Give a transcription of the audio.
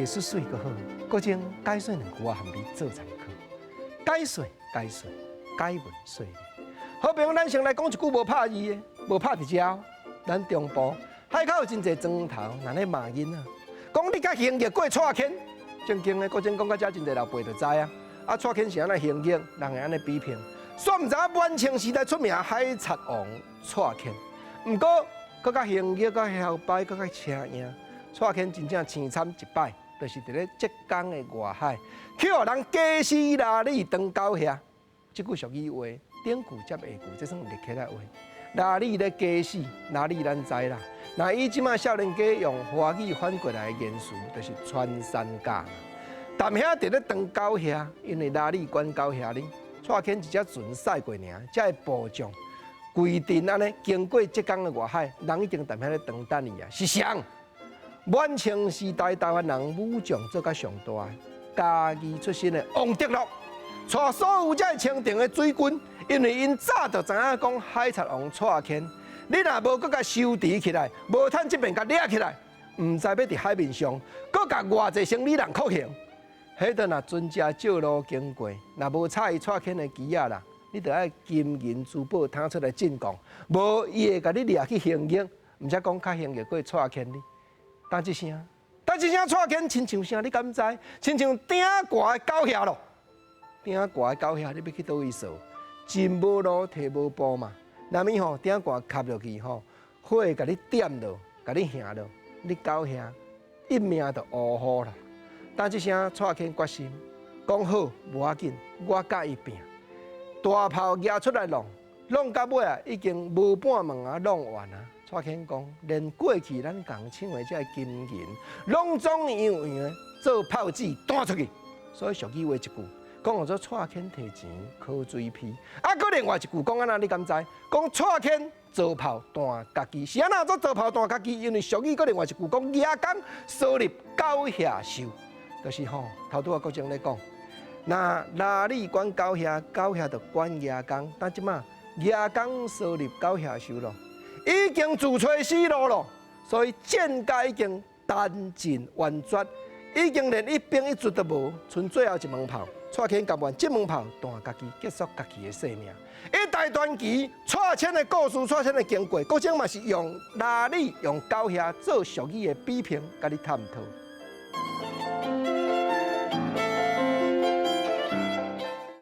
術水閣好，閣將解說兩句仔含你做參考。解說解說解文說理。好朋友，咱先來講一句無拍字的，無拍佇遮。咱中部海口有真濟磚頭，若咧罵囡仔，講你較興逆過蔡牽，正經的，閣將講到遮真濟老輩就知啊。啊，蔡牽是按怎興逆，人會按呢比評。煞毋知影滿清時代出名海賊王蔡牽，毋過閣較興逆、閣較囂擺、閣較車贏。蔡牽真正凄慘一擺，就是佇咧浙江的外海，去予人假死拉你當狗額。這句俗語話，頂句接下句，這算立起來話。拉你咧假死，拉你咱知啦。若以這馬少年家用華語翻過來的言辭，就是穿山甲。但遐佇咧當狗額，因為拉你管狗額哩。蔡牽一隻船駛過爾，才會部將規陣按呢經過浙江的外海，人已經踮遐咧等等伊啊。是誰？滿清時代台灣人武將做甲上大，嘉義出身的王得祿，帶所有這清廷的水軍，因為𪜶早就知影講海賊王蔡牽，你若無閣共收持起來，無趁這邊共掠起來，毋知欲佇海面上閣共偌濟生理人酷刑。彼陣若船隻借路經過，若無插伊蔡牽的旗仔啦，你著愛金銀珠寶攤出來進貢，無伊會共你掠去刑獄，毋才講較刑獄過蔡牽哩。當這聲，當這聲蔡牽親像啥？你敢知？親像鼎蓋的狗額咯，鼎蓋的狗額，你欲去佗位踅？進無路，退無步嘛。那物吼，鼎蓋磕落去吼，火會共你點落，共你行落，你狗額一命就烏予啦。當這聲蔡牽決心，講好無要緊，我佮伊拚。大炮舉出來弄，弄到尾啊，已經無半門仔弄完啊。蔡牽講，連過去咱共搶的這个金銀，攏總一樣樣的做炮子彈出去。所以俗語話一句，講叫做蔡牽提錢考水皮。啊，閣另外一句講按怎，你敢知？講蔡牽鑿炮彈家己，是按怎做鑿炮彈家己？因為俗語閣另外一句講，牙公趖入狗額壽。就是吼，頭拄仔國政咧講，若拉你管狗額，狗額就管牙公，但這馬牙公趖入狗額壽咯，已經自揣死路咯，所以戰甲已經彈盡援絕，已經連一兵一卒都無，賰最後一門炮，蔡牽甘願這門炮彈家己，結束家己的性命。一代傳奇蔡牽的故事，蔡牽的經過，國政嘛是用拉你用狗額做俗語的比評，共你探討。